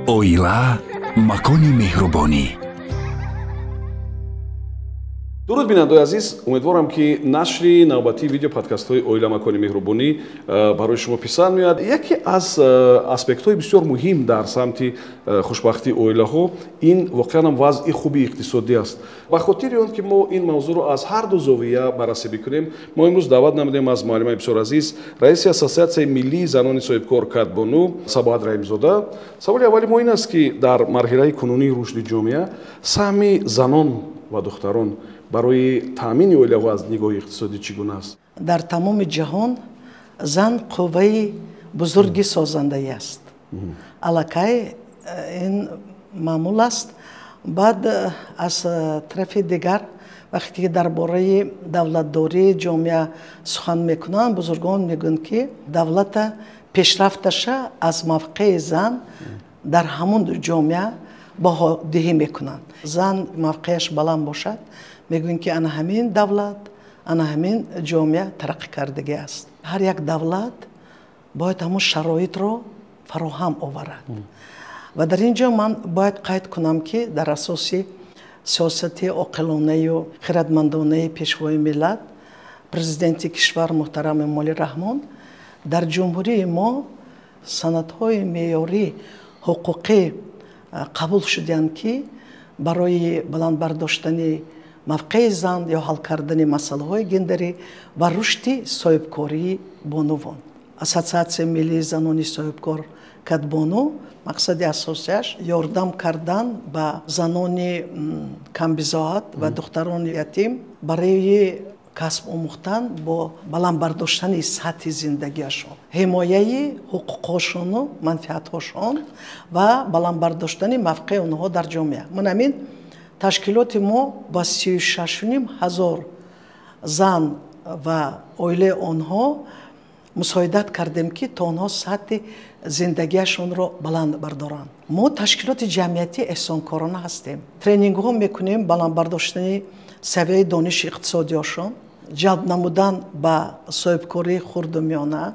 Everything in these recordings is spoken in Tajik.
Оила макони меҳрубонӣ. Дуруд, бинандаои азиз! Умедворам, ки нашри навбатии видеоподкастҳои «Оила макони меҳрубонӣ» барои шумо писанд меояд. Яке аз аспектҳои бисёр муҳим дар самти хушбахтии оилаҳо ин воқеанам вазъи хуби иқтисодӣ аст. Ба хотири он ки мо ин мавзӯъро аз ҳар ду зовия баррасӣ бикунем, мо имрӯз даъват намудем аз муаллимаи бисёр азиз, раиси Ассотсиатсияи миллии занони соҳибкор «Кадбону» Сабоат Раҳимзода. Саволи аввали мо ин аст, ки дар марҳилаи кунунии рушди ҷомеа саҳми занон ва духтарон барои таъмини оилаҳо аз нигоҳи иқтисодӣ чӣ гуна аст? Дар тамоми ҷаҳон зан қувваи бузурги созандаӣ аст. Аллакай ин маъмул аст. Баъд аз тарафи дигар, вақте ки дар бораи давлатдории ҷомеа сухан мекунанд, бузургон мегӯянд, ки давлата пешрафташа аз мавқеи зан дар ҳамон ҷомеа баҳодиҳӣ мекунанд. Зан мавқеяш баланд бошад, мегӯянд, ки ана ҳамин давлат, ана ҳамин ҷомеа тараққӣ кардагӣ аст. Ҳар як давлат бояд ҳамон шароитро фароҳам оварад. Ва дар ин ҷо ман бояд қайд кунам, ки дар асоси сиёсати оқилонаю хиратмандонаи Пешвои миллат, Президенти кишвар муҳтарам Эмомалӣ Раҳмон, дар ҷумҳурии мо санадҳои меъёрӣ ҳуқуқӣ қабул шуданд, ки барои баланд бардоштани мавқеи зан ё ҳал кардани масъалаҳои гендерӣ ва рушди соҳибкории бонувон. Ассотсиатсияи миллии занони соҳибкор «Кадбону» мақсади асосияш ёрдам кардан ба занони камбизоат ва духтарони ятим барои касб омӯхтан бо баланд бардоштани сатҳи зиндагиашон, ҳимояи ҳуқуқҳошону манфиатҳошон ва баланд бардоштани мавқеи онҳо дар ҷомеа. Ман ҳамин ташкилоти мо ба 36,5 ҳазор зан ва оилаи онҳо мусоидат кардем, ки то онҳо сатҳи зиндагиашонро баланд бардоранд. Мо ташкилоти ҷамъиятӣ эҳсонкорона ҳастем. Тренингҳо мекунем, баланд бардоштани савияи дониши иқтисодиёшон, ҷалб намудан ба соҳибкории хурду миёна,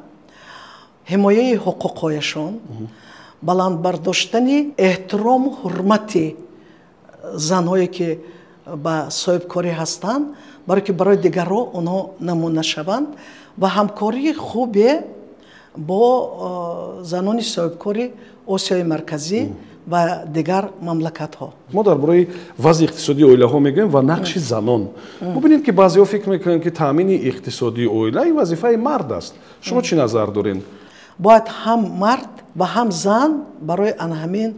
ҳимояи ҳуқуқҳояшон, баланд бардоштани эҳтирому ҳурмати занҳое, ки ба соҳибкорӣ ҳастанд, барое ки барои дигарҳо онҳо намуна шаванд, ва ҳамкории хубе бо занони соҳибкори Осиёи Марказӣ ва дигар мамлакатҳо. Мо дар бораи вазъи иқтисодии оилаҳо мегӯем ва нақши занон. Бубинед, ки баъзеҳо фикр мекунанд, ки таъмини иқтисодии оила ин вазифаи мард аст. Шумо чӣ назар доред? Бояд ҳам мард ва ҳам зан барои ана ҳамин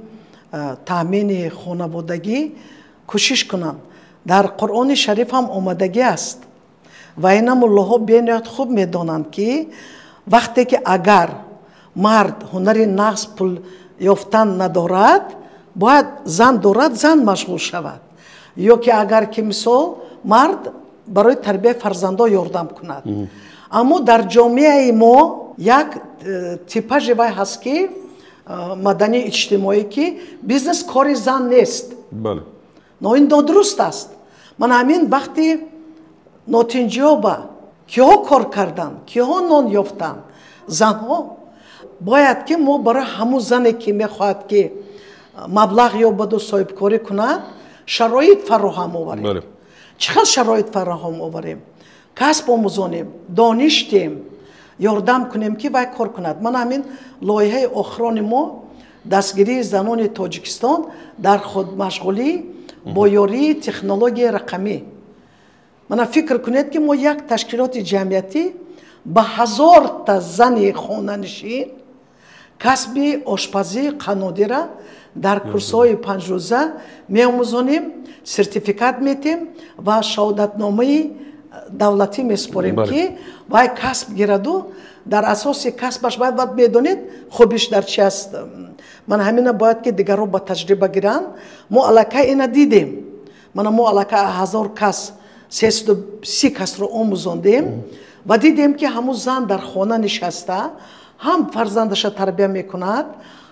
таъмини хонаводагӣ кӯшиш кунанд. Дар Қуръони Шариф ҳам омадагӣ аст ва ина муллоҳо бениҳоят хуб медонанд, ки вақте ки агар мард ҳунари нағз пул ёфтан надорад, бояд зан дорад, зан машғул шавад, ё ки агар ки мисол мард барои тарбияи фарзандо ёрдам кунад. Аммо дар ҷомеаи мо як типажи вай ҳаст, ки мадании иҷтимоӣ, ки бизнес кори зан нест. Но ин нодуруст аст. Ман ҳамин вақти нотинҷиёба киҳо кор карданд, киҳо нон ёфтанд? Занҳо. Бояд ки мо барои ҳамун зане, ки мехоҳад, ки маблағ ёбаду соҳибкорӣ кунад, шароит фароҳам оварем. Чӣ хел шароит фароҳам оварем? Касб омӯзонем, дониш диҳем, ёрдам кунем, ки вай кор кунад. Ман ҳамин лоиҳаи охирони мо дастгирии занони Тоҷикистон дар худмашғулӣ бо ёрии технологияи рақамӣ. Мана фикр кунед, ки мо як ташкилоти ҷамъиятӣ ба 1000-та зани хонанишин касби ошпазии қаннодира дар курсҳои 5-рӯза меомӯзонем, сертификат метем ва шаҳодатномаи давлатӣ месупорем, ки вай касб гираду дар асоси касбаш бояд. Баъд медонед, хубиш дар чи аст? Ман ҳамина бояд, ки дигарро ба таҷриба гиранд. Мо аллакай ина дидем. Мана мо аллакай 1000 кас, 330 касро омӯзондем ва дидем, ки ҳамун зан дар хона нишаста ҳам фарзандаша тарбия мекунад,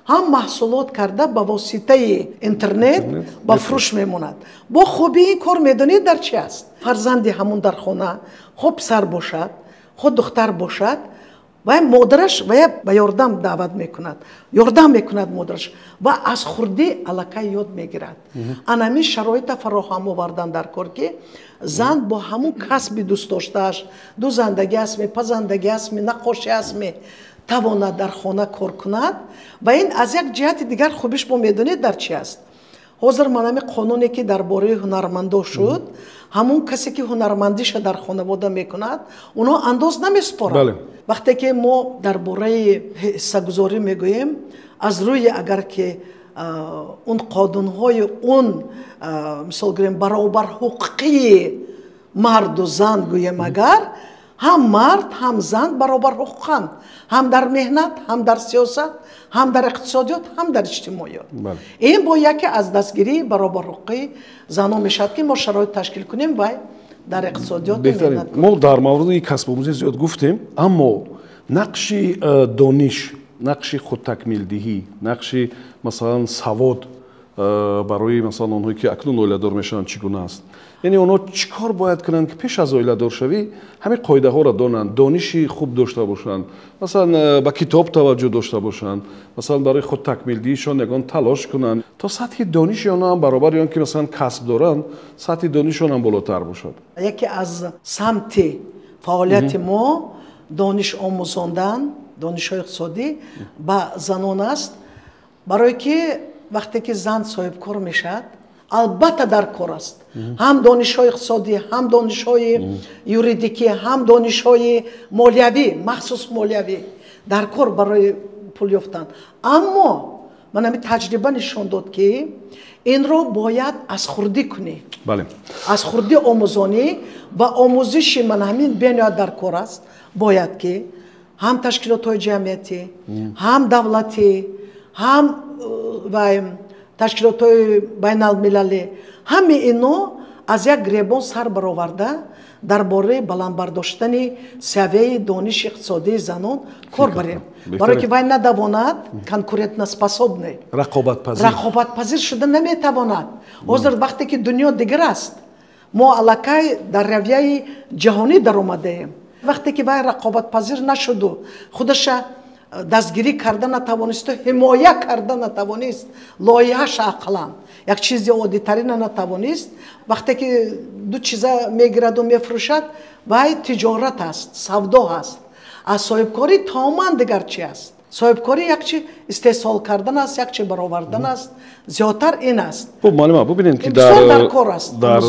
ҳам маҳсулот карда ба воситаи интернет ба фурӯш мемонад. Бо хубии ин кор медонед дар чи аст? Фарзанди ҳамун дар хона, хо писар бошад, хо духтар бошад, Вай модараш вая ба ёрдам даъват мекунад, ёрдам мекунад модараш ва аз хурдӣ аллакай ёд мегирад. Ана ҳамин шароита фароҳам овардан дар кор, ки зан бо ҳамун касби дӯстдоштааш, дӯзандагӣ астми, пазандагӣ астми, наққошӣ астми, тавонад дар хона кор кунад. Ва ин аз як ҷиҳати дигар хубиш мо медонед дар чи аст. Ҳозир ман ҳамин қонуне ки дар бораи ҳунармандо шуд, ҳамун касе ки ҳунармандиша дар хонавода мекунад, онҳо андоз намеспоранд. Вақте ки мо дар бораи ҳиссагузорӣ мегӯем, аз рӯи агар ки он қонунҳои он, мисол гӯем, баробарҳуқуқии марду зан гӯем, агар ҳам мард ҳам зан баробарҳуқуқанд, ҳам дар меҳнат, ҳам дар сиёсат, ҳам дар иқтисодиёт, ҳам дар иҷтимоиёт. Ин бо яке аз дастгирии баробарҳуқуқии занон мешавад, ки мо шароит ташкил кунем ва дар иқтисодиёт. Беҳтарин. Мо дар мавриди касбомӯзӣ зиёд гуфтем, аммо нақши дониш, нақши худтакмилдиҳӣ, нақши масалан савод барои масалан онҳое ки акнун оиладор мешаванд чӣ гуна аст? Яъне онҳо чӣ кор бояд кунанд, ки пеш аз оиладоршавӣ ҳамин қоидаҳоро донанд, дониши хуб дошта бошанд, масалан ба китоб таваҷҷӯҳ дошта бошанд, масалан барои худтакмилдиҳишон ягон талош кунанд, то сатҳи дониши онҳо ҳам баробари он ки масалан касб доранд, сатҳи донишон ҳам болотар бошад. Яке аз самти фаъолияти мо дониш омӯзондан, донишҳои иқтисодӣ ба занон аст, барое ки вақте ки зан соҳибкор мешавад, албатта дар кор аст ҳам донишҳои иқтисодӣ, ҳам донишҳои юридикӣ, ҳам донишҳои молиявӣ, махсус молиявӣ дар кор барои пул ёфтан. Аммо ман ҳамин таҷриба нишон дод, ки инро бояд аз хурдӣ кунӣ, аз хурдӣ омӯзонӣ ва омӯзиши ман ҳамин бениҳоят дар кор аст. Бояд ки ҳам ташкилотҳои ҷамъиятӣ, ҳам давлатӣ, ҳам ташкилотҳои байналмилалӣ, ҳамаи ино аз як гребон сар бароварда дар бораи баланд бардоштани савияи дониши иқтисодии занон кор барем, барое ки вай надавонад конкурентноспособный, рақобатпазир шуда наметавонад. Ҳозир вақте ки дунё дигар аст, мо аллакай дар равияи ҷаҳонӣ даромадаем. Вақте ки вай рақобатпазир нашуду худаша дастгирӣ карда натавонисту ҳимоя карда натавонист, лоиҳаша ақаллан як чизи оддитарина натавонист, вақте ки ду чиза мегираду мефурӯшад, вай тиҷорат аст, савдо аст. Аз соҳибкорӣ тамоман дигар чи аст? Соҳибкорӣ як чи истеҳсол кардан аст, як чи баровардан аст, зиёдтар ин аст. Хуб, муаллима, бубинед ки дар кор аст дар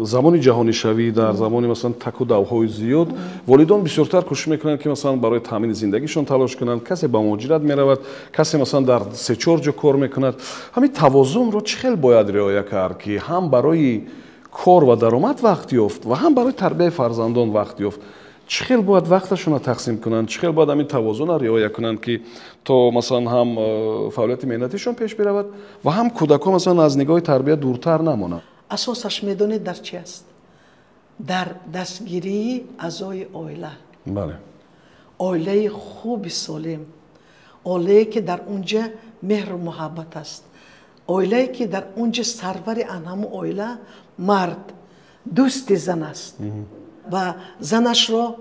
замони ҷаҳонишавӣ, дар замони масалан таку давҳои зиёд, волидон бисёртар кӯшиш мекунанд, ки масалан барои таъмини зиндагишон талош кунанд. Касе ба муҳоҷират меравад, касе масалан дар се-чор ҷо кор мекунад. Ҳамин тавозунро чӣ хел бояд риоя кард, ки ҳам барои кор ва даромад вақт ёфт ва ҳам барои тарбияи фарзандон вақт ёфт? Чӣ хел бояд вақташонро тақсим кунанд, чӣ хел бояд ҳамин тавозунро риоя кунанд, ки то масалан ҳам фаъолияти меҳнатишон пеш биравад ва ҳам кӯдакҳо масалан аз нигоҳи тарбия дуртар намонанд? Асосаш медонед дар чи аст? Дар дастгирии аъзои оила. Бале. Оилаи хуби солим, оилае ки дар он ҷа меҳру муҳаббат аст, оилае ки дар он ҷа сарвари ан ҳамун оила мард дӯсти зан аст ва занашро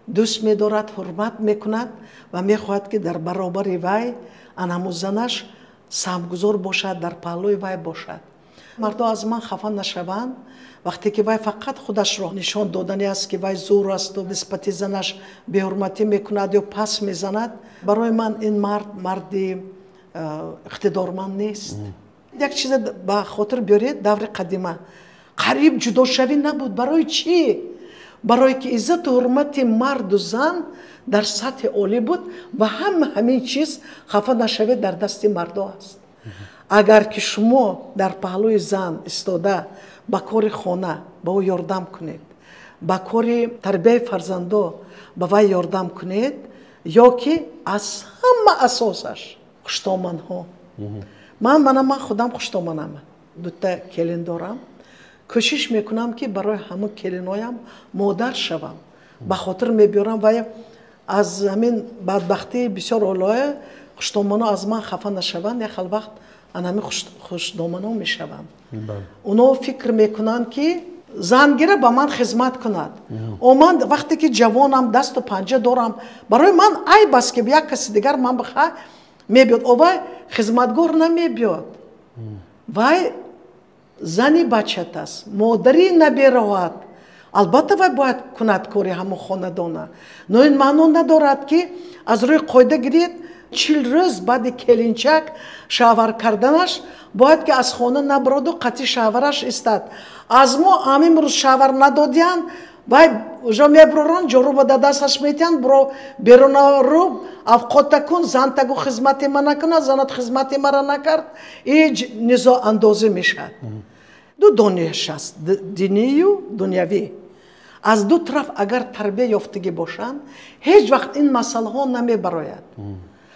дӯст медорад, ҳурмат мекунад ва мехоҳад, ки дар баробари вай ан ҳамун занаш саҳмгузор бошад, дар паҳлӯи вай бошад. Мардо аз ман хафа нашаванд, вақте ки вай фақат худашро нишон додани аст, ки вай зур асту нисбати занаш беҳурматӣ мекунад ё пас мезанад. Барои ман ин мард марди иқтидорманд нест. Як чиза ба хотир биёред, даври қадима қариб ҷудошавӣ набуд. Барои чӣ? Барое ки иззату ҳурмати марду зан дар сатҳи олӣ буд ва ҳама ҳамин чиз, хафа нашавед, дар дасти мардо аст. Агар ки шумо дар паҳлӯи зан истода ба кори хона ба ӯ ёрдам кунед, ба кори тарбияи фарзандо ба вай ёрдам кунед, ё ки аз ҳама асосаш хуштоманҳо. Ман худам хуштоманам, дута келин дорам. Кӯшиш мекунам, ки барои ҳамун келиноям модар шавам, ба хотир мебиёрам ва аз ҳамин бадбахтии бисёр олое хуштомано аз ман хафа нашаванд, як хел вақт ан ҳамин хушдомано мешаванд. Онҳо фикр мекунанд, ки Зан гира ба ман хизмат кунад. О ман вақте ки ҷавонам, дасту панҷа дорам, барои ман айб аст, ки як каси дигар ман бихоҳ мебиёд. О вай хизматгор намебиёд. Вай зани бачат аст, модари наберавад. Албатта вай бояд кунад кори ҳамон хонадона. Но ин маъно надорад, ки аз рӯи қоида гиред, 40 рӯз баъди келинчак шавҳар карданаш бояд ки аз хона набароду қатъи шавҳараш истад. Аз мо ҳамин рӯз шавҳар надодиянд, вай уже мебуроранд, ҷоруба да дасташ метиҳанд, буро берунару авқота кун, зан тагу хизмати ма накунад, занат хизмати мара накард, и низоъ андозӣ мешавад. Ду дониш аст, динию дунявӣ. Аз ду тараф агар тарбия ёфтагӣ бошанд, ҳеҷ вақт ин масъалаҳо намебарояд.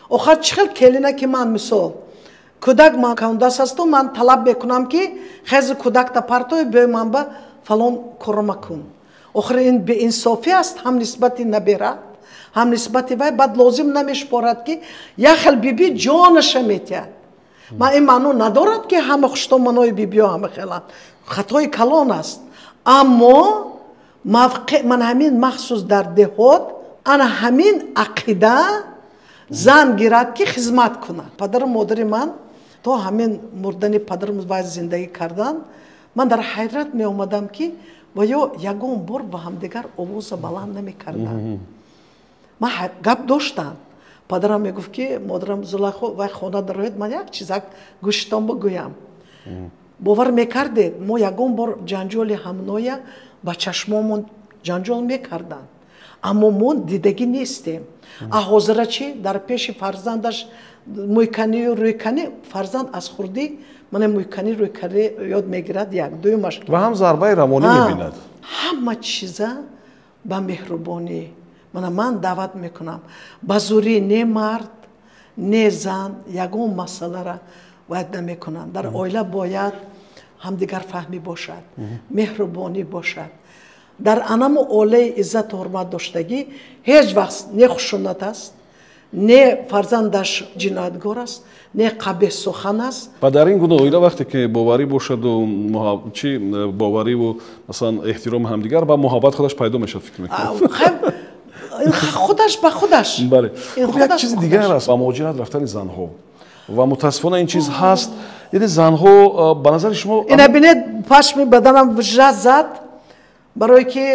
Охир чӣ хел келина ки ман мисол кӯдак ман каундас асту, ман талаб мекунам ки хези кӯдакта партои биёй ман ба фалон корро макун. Охир ин беинсофӣ аст ҳам нисбати набера, ҳам нисбати вай. Баъд лозим намешпорад ки як хел биби ҷонаша метиҳад. Ман ин маъно надорад ки ҳама хуштоманои бибиё ҳама хеланд. Хатои калон аст. Аммо мавқеъ ман ҳамин махсус дар деҳот ана ҳамин ақида зан гирад ки хизмат кунад. Падару модари ман то ҳамин мурдани падарам вай зиндагӣ кардан, ман дар ҳайрат меомадам ки ва ё ягон бор ба ҳамдигар овоза баланд намекарданд. Ман гап доштам. Падарам мегуфт ки модарам Зулайхо вай хона дарояд, ман як чизак гӯштон бигӯям. Бовар мекардед, мо ягон бор ҷанҷоли ҳамноя ба чашмомон ҷанҷол мекарданд. Аммо мо дидагӣ нестем. А ҳозира чӣ? Дар пеши фарзандаш мӯйканию рӯйканӣ, фарзанд аз хурдӣ мана мӯйканӣ рӯйканӣ ёд мегирад, як дуюмаш. Ва ҳам зарбаи равонӣ мебинад. Ҳама чиза ба меҳрубонӣ. Мана ман даъват мекунам. Ба зурӣ не мард, не зан ягон масъалара бояд намекунанд. Дар оила бояд ҳамдигарфаҳмӣ бошад, меҳрубонӣ бошад. Дар анаму олаи иззату ҳурмат доштагӣ ҳеҷ вақт не хушунат аст, не фарзандаш ҷиноятгор аст, не қабеҳсухан аст. Ва дар ин гуна оила вақте ки боварӣ бошаду чи бовариву масалан эҳтироми ҳамдигар ба муҳаббат худаш пайдо мешавад, фикр мекунам. Худаш ба худаш. Бале. Як чизи дигар аст, ба муҳоҷират рафтани занҳо. Ва мутаассифона ин чиз ҳаст. Яъне занҳо ба назари шумо ина бинед, пашми баданам вижа зад, барое ки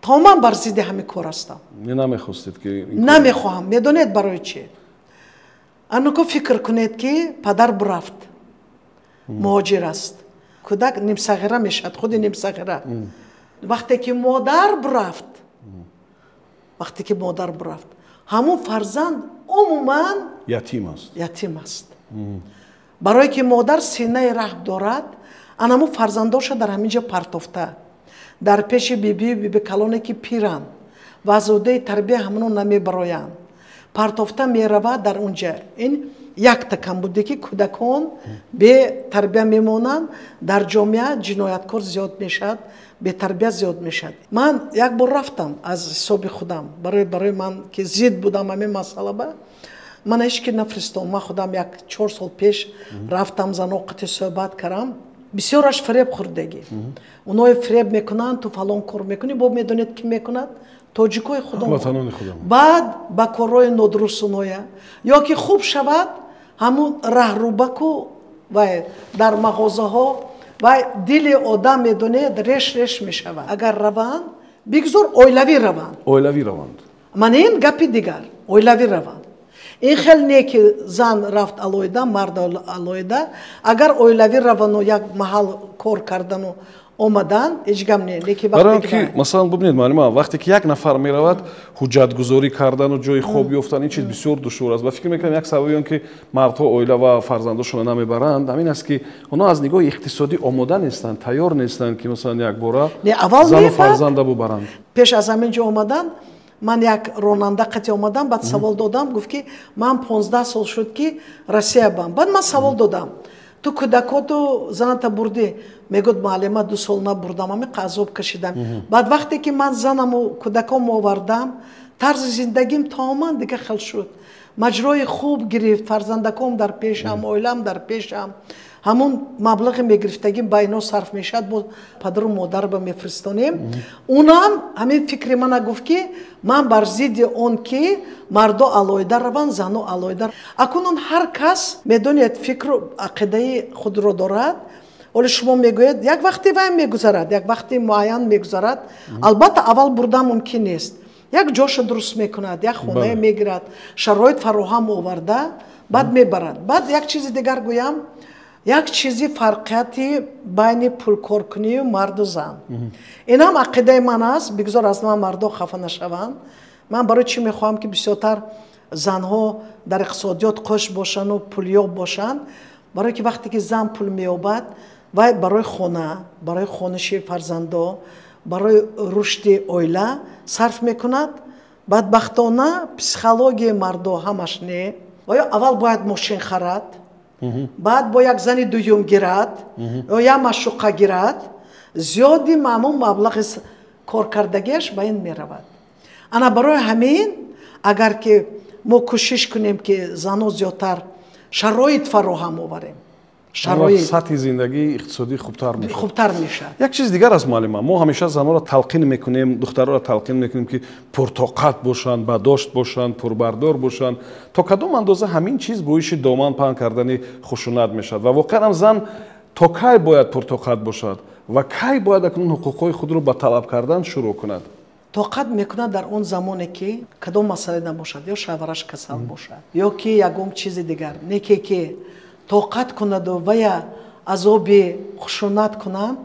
то ман бар зидди ҳамин кор ҳастам. Намехостед ки намехоҳам. Медонед барои чӣ? Ануко фикр кунед ки падар бурафт, муҳоҷир аст, кӯдак нимсағира мешавад, худи нимсағира. Вақте ки модар бурафт, вақте ки модар бурафт, ҳамун фарзанд умуман ятим аст. Ятим аст. Барое ки модар синаи раҳм дорад, анамун фарзандоша дар ҳамин ҷо партофта, дар пеши бибию бибикалоне ки пиранд ва аз ӯҳдаи тарбия ҳамоно намебароянд, партофта меравад дар он ҷа. Ин якта камбуде ки кӯдакон бетарбия мемонанд, дар ҷомеа ҷинояткор зиёд мешавад, бетарбия зиёд мешавад. Ман як бор рафтам аз ҳисоби худам, барои ман ки зид будам ҳамин масъалаба, ман ҳеҷ ки нафиристом. Ман худам як 4 сол пеш рафтам, зано қати суҳбат кардам. Бисёраш фиреб хӯрдагӣ. Оное фиреб мекунанд, ту фалон кор мекунӣ, бо медонед ки мекунад? Тоҷикои худам. Баъд ба корҳои нодуруст оноя. Ё ки хуб шавад, ҳамун раҳрубаку вай дар мағозаҳо вай дили одам медонед реш реш мешавад. Агар раванд, бигзор оилавӣ раванд. Оилавӣ раванд. Ман ин гапи дигар, оилавӣ раванд. Ин хел не ки зан рафт алоҳида, мард алоҳида. Агар оилавӣ равану як маҳал кор кардану омадан, ҳеҷ гап не. Лекин барои ки масалан бубинед муаллима, вақте ки як нафар меравад, ҳуҷҷатгузорӣ кардану ҷои хоб ёфтан ин чиз бисёр душвор аст. Ва фикр мекунам як сабаби он ки мардҳо оила ва фарзандошонро намебаранд ҳамин аст ки онҳо аз нигоҳи иқтисодӣ омода нестанд, тайёр нестанд ки масалан якбора зану фарзанда бубаранд. Пеш аз ҳамин ҷо омадан ман як ронанда қати омадам, баъд савол додам, гуфт ки ман 15 сол шуд ки Россия бам. Баъд ман савол додам, ту кӯдакоту заната бурдӣ? Мегӯяд муаллима 2 сол набурдам, ҳамин азоб кашидам. Баъд вақте ки ман занаму кӯдаком овардам, тарзи зиндагим тамоман дига хел шуд. Маҷрои хуб гирифт, фарзандаком дар пешам, оилам дар пешам. Ҳамун маблағи мегирифтагӣ ба ино сарф мешавад, бо падару модар ба мефиристонем. Унам ҳамин фикри мана гуфт, ки ман бар зидди он ки мардо алоҳида раванд, зано алоҳида. Акнун ҳар кас медонед фикру ақидаи худро дорад. Оле шумо мегӯед, як вақти вай мегузарад, як вақти муайян мегузарад. Албатта, аввал бурдан мумкин нест. Як ҷоша дуруст мекунад, як хонае мегирад, шароит фароҳам оварда, баъд мебарад. Баъд як чизи дигар гӯям, як чизи фарқияти байни пулкоркунию марду зан. Инам ақидаи ман аст, бигзор аз ман мардо хафа нашаванд. Ман барои чӣ мехоҳам, ки бисёртар занҳо дар иқтисодиёт қӯш бошанду пулёб бошанд? Барое ки вақте ки зан пул меёбад, вай барои хона, барои хониши фарзандо, барои рушди оила сарф мекунад. Бадбахтона, психологияи мардо ҳамаш не. Оё аввал бояд мошин харад, баъд бо як зани дуюм гирад ё як маъшуқа гирад. Зиёди маъмул маблағи коркардагиаш ба ин меравад. Ана барои ҳамин, агар ки мо кӯшиш кунем, ки зано зиёдтар шароит фароҳам оварем, шароит, сатҳи зиндагии иқтисодӣ хубтар мешавад. Хубтар мешавад. Як чиз дигар аст, муаллима. Мо ҳамеша занонро талқин мекунем, духтарро талқин мекунем, ки пуртоқат бошанд, бадошт бошанд, пурбардор бошанд. То кадом андоза ҳамин чиз боиши доман паҳн кардани хушунат мешавад? Ва воқеан ҳам зан то кай бояд пуртоқат бошад ва кай бояд акнун ҳуқуқҳои худро ба талаб кардан шурӯъ кунад? Тоқат мекунад дар он замоне, ки кадом масъала набошад, ё шавҳараш касал бошад, ё ки ягон чизи дигар. Неке ки тоқат кунаду вая азоби хушунат кунанд,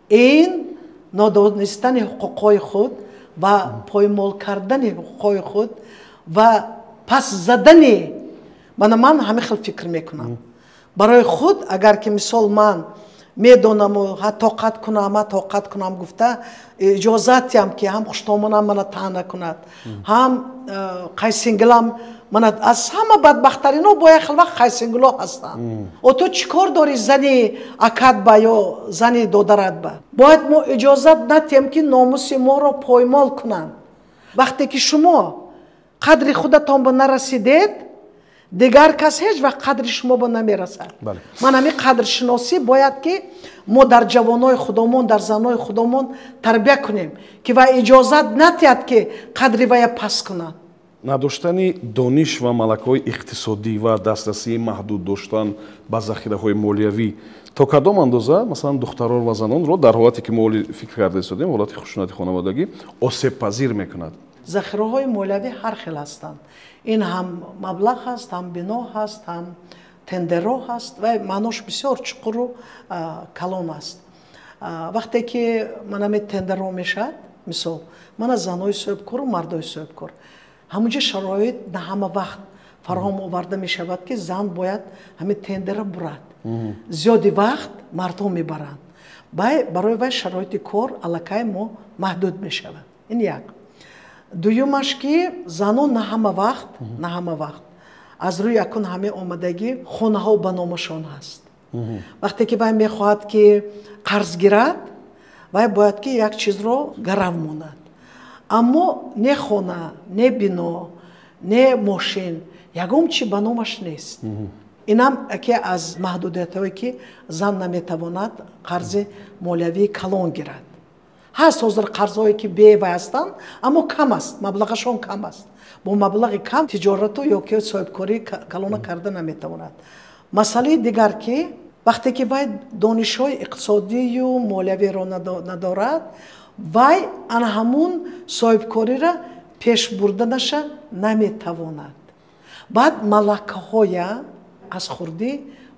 ин нодонистани ҳуқуқҳои худ ва поймол кардани ҳуқуқҳои худ ва пас задани. Мана ман ҳамин хел фикр мекунам барои худ. Агар ки мисол ман медонаму ҳа тоқат кунам, ҳа тоқат кунам гуфта, иҷозатиям, ки ҳам хуштомонам мана таъна кунад, ҳам қайсингилам мана. Аз ҳама бадбахттарино бо як хел вақт қайсингило ҳастанд. О, ту чӣ кор дорӣ зани акат ба ё зани додарат ба? Бояд мо иҷозат натиҳем, ки номуси моро поймол кунанд. Вақте ки шумо қадри худатон ба нарасидед, дигар кас ҳеҷ вақт қадри шумо ба намерасад. Ман ҳамин қадршиносӣ бояд, ки мо дар ҷавонои худомон, дар занои худомон тарбия кунем, ки вай иҷозат натиҳад, ки қадри вая паст кунад. Надоштани дониш ва малакаҳои иқтисодӣ ва дастрасии маҳдуд доштан ба захираҳои молиявӣ то кадом андоза, масалан, духтарон ва занонро дар ҳолате, ки мо оли фикр карда истодем, ҳолати хушунати хонаводагӣ, осебпазир мекунад? Захираҳои молиявӣ ҳар хел ҳастанд. Ин ҳам маблағ ҳаст, ҳам бино ҳаст, ҳам тендерҳо ҳаст ва маънош бисёр чуқуру калон аст. Вақте ки манами тендерҳо мешавад, мисол, мана занои соҳибкору мардои соҳибкор, ҳамунҷа шароит на ҳама вақт фароҳам оварда мешавад, ки зан бояд ҳамин тендерро бурад. Зиёди вақт мардҳо мебаранд. Барои вай шароити кор аллакай мо маҳдуд мешавад. Ин як. Дуюмаш, ки занон на ҳама вақт аз рӯи акун ҳамин омадагӣ хонаҳо ба номашон ҳаст. Вақте ки вай мехоҳад, ки қарз гирад, вай бояд, ки як чизро гарав монад. Аммо не хона, не бино, не мошин, ягон чи ба номаш нест. Инам яке аз маҳдудиятҳое, ки зан наметавонад қарзи молиявии калон гирад. Ҳаст ҳозир қарзҳое, ки бевай ҳастанд, аммо кам аст, маблағашон кам аст. Бо маблағи кам тиҷорату ё ки соҳибкории калона карда наметавонад. Масъалаи дигар, ки вақте ки вай донишҳои иқтисодию молиявиро надорад, вай ана ҳамун соҳибкориро пеш бурданаша наметавонад. Баъд малакаҳоя аз хурдӣ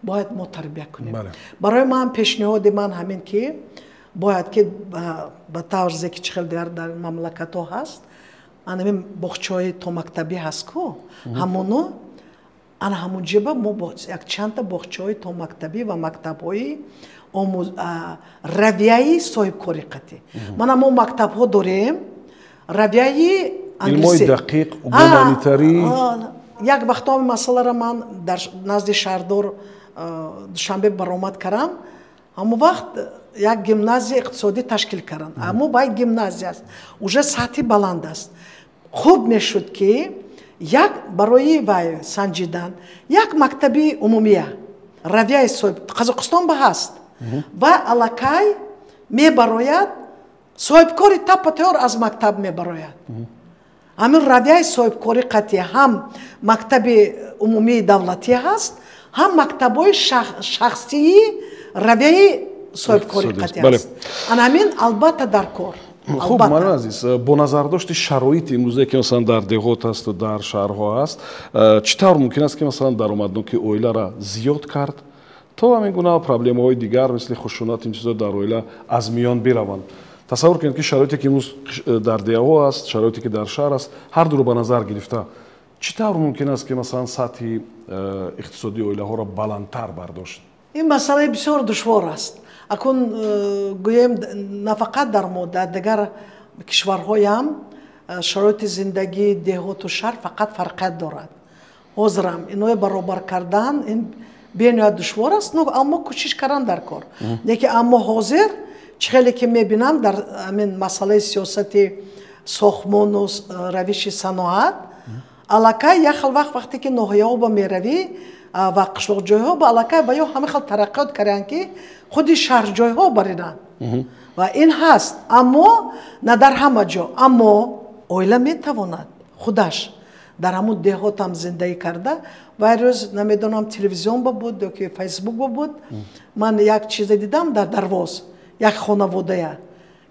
бояд мо тарбия кунем. Барои ман пешниҳоди ман ҳамин, ки бояд ки ба тарзе, ки чӣ хел дигар дар мамлакатҳо ҳаст, анамин боғчаҳои томактабӣ ҳаст ку, ҳамоно ана ҳамун ҷиба мо якчандта боғчаҳои томактабӣ ва мактабҳои равияи соҳибкорӣ қатӣ. Мана мо мактабҳо дорем равияи илмҳои дақиқ, гуманитарӣ. Як вақтҳо масъаларо ман дар назди шаҳрдор Душанбе баромад кардам. Ҳамон вақт як гимназия иқтисодӣ ташкил карданд, аммо вай гимназия аст, уже сатҳи баланд аст. Хуб мешуд, ки як барои вай санҷидан як мактаби умумия равияи соҳиб Қазоқистон ба ҳаст ва аллакай мебарояд соҳибкори таппа тайёр аз мактаб мебарояд. Ҳамин равияи соҳибкорӣ қатъи ҳам мактаби умумии давлатӣ ҳаст, ҳам мактабҳои шахсии равияи соҳибкорӣ қатъи аст. Ана ҳамин албатта дар кор. Хуб, муаллим азиз, бо назардошти шароити имрӯзае ки масалан дар деҳот асту дар шаҳрҳо аст, чӣ тавр мумкин аст ки масалан даромадноки оиларо зиёд кард то ҳамин гуна проблемаҳои дигар мисли хушунат ин чизҳо дар оила аз миён бираванд? Тасаввур кунед ки шароите ки имрӯз дар деҳаҳо аст, шароите ки дар шаҳр аст, ҳар дуро ба назар гирифта чӣ тавр мумкин аст ки масалан сатҳи иқтисодии оилаҳоро баландтар бардошт? Ин масъалаи бисёр душвор аст. Акун гӯем на фақат дар мо, дар дигар кишварҳоям шароити зиндагии деҳоту шаҳр фақат фарқият дорад. Ҳозирам иное баробар кардан ин бениҳоят душвор аст, аммо кӯшиш кардан дар кор. Лекин аммо ҳозир чӣ хеле ки мебинам дар ҳамин масъалаи сиёсати сохтмону равиши саноат, аллакай як хел вақт вақте ки ноҳияҳо ба меравӣ ва қишлоқҷойҳо ба аллакай ба ё ҳама хел тараққиёт карданд ки худи шаҳрҷойҳо баринанд. Ва ин ҳаст, аммо на дар ҳама ҷо. Аммо оила метавонад худаш дар ҳамун деҳотам зиндагӣ карда. Вай рӯз намедонам телевизион ба буд ё ки фейсбук ба буд, ман як чизе дидам дар Дарвоз, як хонаводая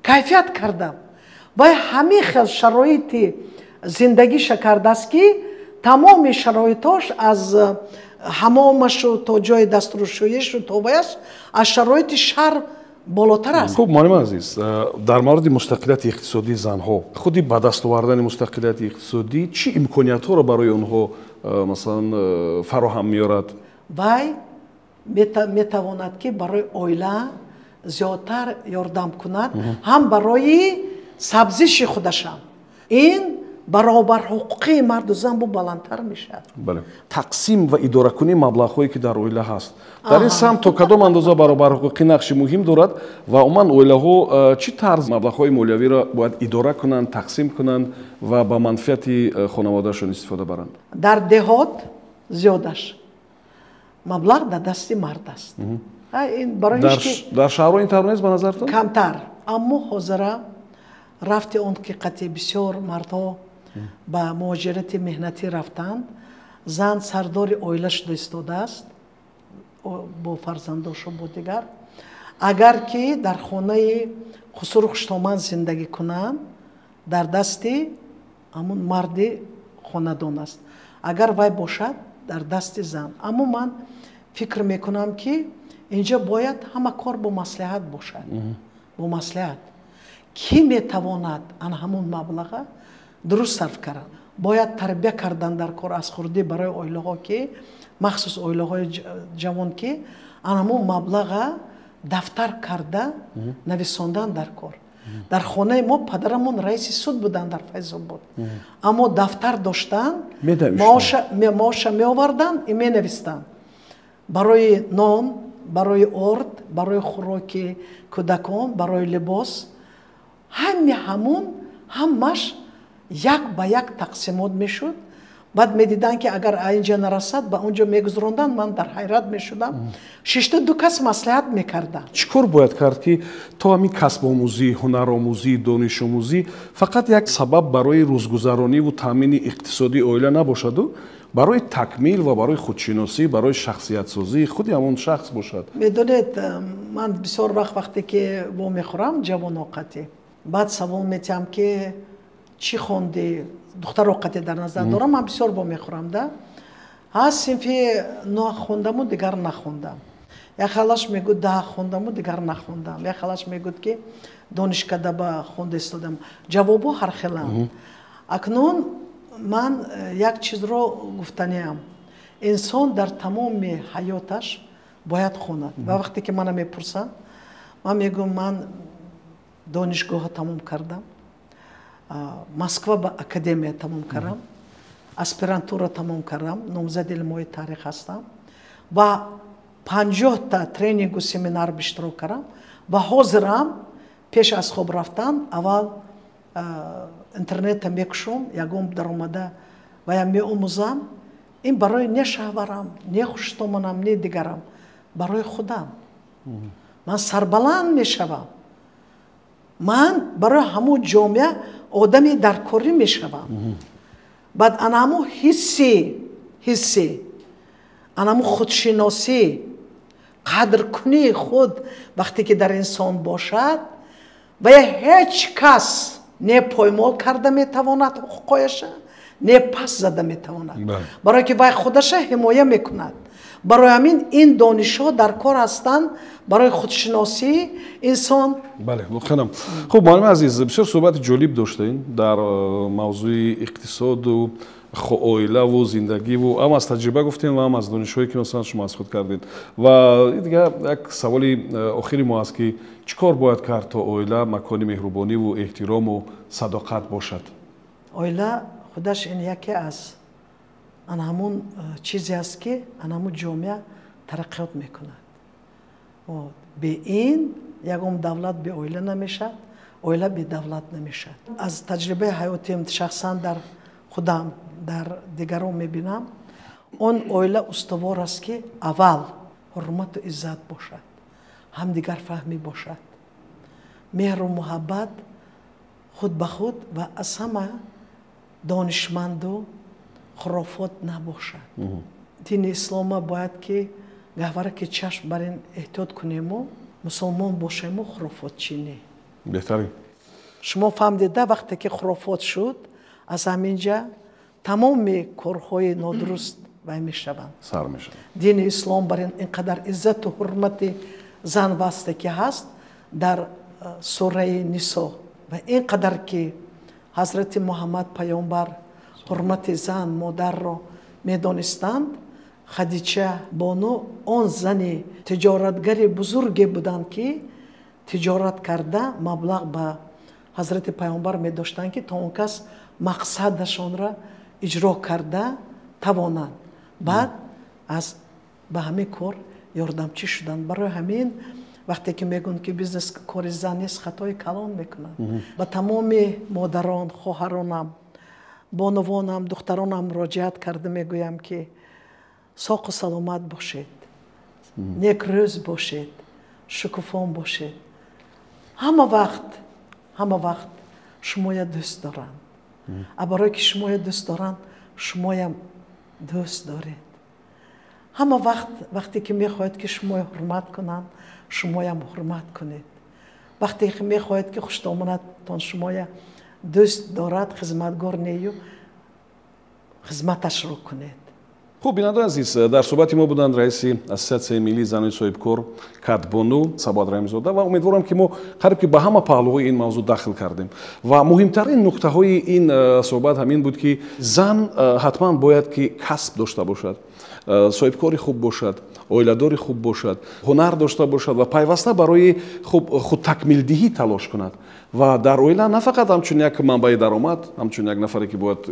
кайфият кардам. Вай ҳамин хел шароити зиндагиша кардааст ки тамоми шароитош аз ҳамомашу то ҷои дастрӯшӯишу то ваяш аз шароити шаҳр болотар аст. Хуб, муаллим азиз, дар мавриди мустақилияти иқтисодии занҳо, худи ба даст овардани мустақилияти иқтисодӣ чӣ имкониятҳоро барои онҳо масалан фароҳам меорад? Вай метавонад ки барои оила зиёдтар ёрдам кунад, ҳам барои сабзиши худашам. Ин баробарҳуқуқии марду зан бу баландтар мешавад. Бале, тақсим ва идоракунии маблағҳое ки дар оила ҳаст, дар ин самт то кадом андоза баробарҳуқуқӣ нақши муҳим дорад ва умуман оилаҳо чӣ тарз маблағҳои молиявиро бояд идора кунанд, тақсим кунанд ва ба манфиати хонаводаашон истифода баранд? Дар деҳот зиёдаш маблағ дар дасти мард аст. Дар шаҳрҳо ин тавр нест ба назартон? Камтар. Аммо ҳозира рафти он ки қатъи бисёр мардҳо ба муҳоҷирати меҳнатӣ рафтанд, зан сардори оила шуда истодааст бо фарзандошу бо дигар. Агар ки дар хонаи хусуру хуштоман зиндагӣ кунанд, дар дасти ҳамун марди хонадон аст. Агар вай бошад, дар дасти зан. Аммо ман фикр мекунам ки инҷа бояд ҳама кор бо маслиҳат бошад. Бо маслиҳат. Кӣ метавонад ан ҳамун маблаға дуруст сарф кардан? Бояд тарбия кардан дар кор аз хурдӣ барои оилаҳо ки махсус оилаҳои ҷавон ки ан ҳамун маблаға дафтар карда нависондан дар кор. Дар хонаи мо падарамон раиси суд буданд дар Файзобод. Аммо дафтар доштанд, маоша меоварданд и менавистанд. Барои нон, барои орд, барои хӯроки кӯдакон, барои либос, ҳами ҳамун ҳамаш як ба як тақсимот мешуд. Баъд медиданд ки агар инҷа нарасад, ба онҷо мегузаронданд. Ман дар ҳайрат мешудам. Шишта ду кас маслиҳат мекарданд. Чӣ кор бояд кард ки то ҳамин касбомӯзӣ, ҳунаромӯзӣ, донишомӯзӣ фақат як сабаб барои рӯзгузарониву таъмини иқтисодии оила набошаду барои такмил ва барои худшиносӣ, барои шахсиятсозии худи ҳамон шахс бошад? Медонед, ман бисёр вақт вақте ки вомехӯрам ҷавоноқатӣ, баъд савол метиҳам ки чӣ хонди, духтароқате дар назар дорам, ман бисёр вомехӯрам да. Ҳа, синфи 9 хондаму дигар нахондам. Як халаш мегӯд 10 хондаму дигар нахондам. Як халаш мегӯд ки донишкада ба хонда истодам. Ҷавобҳо ҳархеланд. Акнун ман як чизро гуфтаниам. Инсон дар тамоми ҳаёташ бояд хонад. Ва вақте ки мана мепурсанд, ман мегӯям ман донишгоҳро тамом кардам, Москва ба академия тамом кардам, аспирантура тамом кардам, номзади илмҳои таърих ҳастам ва 50 тренингу семинар иштирок кардам ва ҳозирам пеш аз хоб рафтан аввал интернетта мекушом, ягон даромада вая меомӯзам. Ин барои не шаҳварам, не хуштоманам, не дигарам. Барои худам. Ман сарбаланд мешавам. Ман барои ҳамун ҷомеа одами даркорӣ мешавам. Баъд ана ҳамун ҳисси, ана ҳамун худшиносӣ, қадркунии худ вақте ки дар инсон бошад, ва ҳеҷ кас не поймол карда метавонад ҳуқуқҳояша, не пас зада метавонад. Барое ки вай худаша ҳимоя мекунад. Барои ҳамин ин донишҳо дар кор ҳастанд барои худшиносии инсон. Бале, воқеан. Хуб, муаллими азиз, бисёр суҳбати ҷолиб доштем дар мавзӯи иқтисоду оилаву зиндагиву, ҳам аз таҷриба гуфтем ва ҳам аз донишҳое ки масалан шумо аз худ кардед. Ва дигар як саволи охири мо аст, ки чӣ кор бояд кард, то оила макони меҳрубониву эҳтирому садоқат бошад? Оила худаш ин яке аз ана ҳамун чизе аст, ки ана ҳамун ҷомеа тараққиёт мекунад. Бе ин ягон давлат бе оила намешавад, оила бе давлат намешавад. Аз таҷрибаи ҳаётиам шахсан дар худам, дар дигарон мебинам, он оила устувор аст, ки аввал ҳурмату иззат бошад, ҳамдигарфаҳмӣ бошад, меҳру муҳаббат худ ба худ ва аз ҳама донишманду хурофот набошад. Дини ислома бояд ки гаҳвара ки чашм бар ин эҳтиёт кунему, мусулмон бошему, хурофотчӣ не. Беҳтарин. Шумо фаҳмдеда, вақте ки хурофот шуд, аз ҳамин ҷа тамоми корҳои нодуруст вай мешаванд. Сар мешаванд. Дини ислом бар ин қадар иззату ҳурмати зан васте ки ҳаст дар сураи Нисо, ва ин қадар ки ҳазрати Муҳаммад паёмбар ҳурмати зан, модарро медонистанд. Хадича бону он зани тиҷоратгари бузурге буданд, ки тиҷорат карда маблағ ба ҳазрати паёмбар медоштанд, ки то он кас мақсадашонро иҷро карда тавонанд. Баъд аз ба ҳамин кор ёрдамчӣ шуданд. Барои ҳамин вақте ки мегӯянд, ки бизнес кори зан нест, хатои калон мекунанд. Ба тамоми модарон, хоҳаронам, бонувонам, духтаронам муроҷиат карда мегӯям, ки соқу саломат бошед, некрӯз бошед, шукуфон бошед. Ҳама вақт шумоя дӯст доранд. А барое ки шумоя дӯст доранд, шумоям дӯст доред. Ҳама вақт вақте ки мехоҳед, ки шумоя ҳурмат кунанд, шумоям ҳурмат кунед. Вақте ки мехоҳед, ки хуштомонатон шумоя дӯст дорад, хизматгор нею, хизматашро кунед. Хуб, бинандаи азиз, дар суҳбати мо буданд раиси Ассотсиатсияи миллии занони соҳибкор Кадбону Сабоат Раҳимзода, ва умедворам, ки мо қариб ки ба ҳама паҳлӯҳои ин мавзӯъ дахл кардем. Ва муҳимтарин нуқтаҳои ин суҳбат ҳамин буд, ки зан ҳатман бояд ки касб дошта бошад, соҳибкори хуб бошад, оиладори хуб бошад, ҳунар дошта бошад ва пайваста барои худтакмилдиҳӣ талош кунад. Ва дар оила на фақат ҳамчун як манбаи даромад, ҳамчун як нафаре ки бояд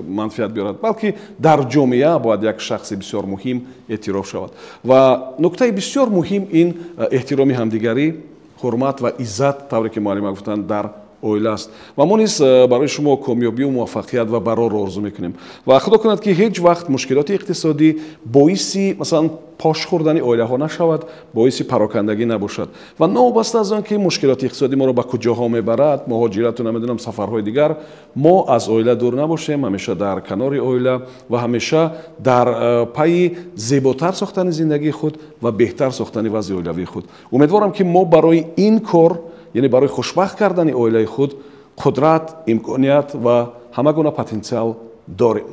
манфиат биёрад, балки дар ҷомеа бояд як шахси бисёр муҳим эътироф шавад. Ва нуктаи бисёр муҳим ин эҳтироми ҳамдигарӣ, ҳурмат ва иззат, тавре ки муаллима гуфтанд, дар оила аст. Ва мо низ барои шумо комёбию муваффақият ва барорро орзу мекунем. Ва худо кунад, ки ҳеҷ вақт мушкилоти иқтисодӣ боиси масалан пош хӯрдани оилаҳо нашавад, боиси парокандагӣ набошад. Ва новобаста аз он ки мушкилоти иқтисодӣ моро ба куҷоҳо мебарад, муҳоҷирату намедонам сафарҳои дигар, мо аз оила дур набошем, ҳамеша дар канори оила ва ҳамеша дар пайи зеботар сохтани зиндагии худ ва беҳтар сохтани вазъи оилавии худ. Умедворам, ки мо барои ин кор, яъне барои хушбахт кардани оилаи худ, қудрат, имконият ва ҳама гуна потенсиал дорем.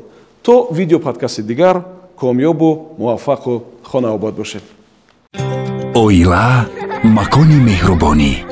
То видеоподкасти дигар комёбу муваффақу хонаобод бошед. Оила макони меҳрубонӣ.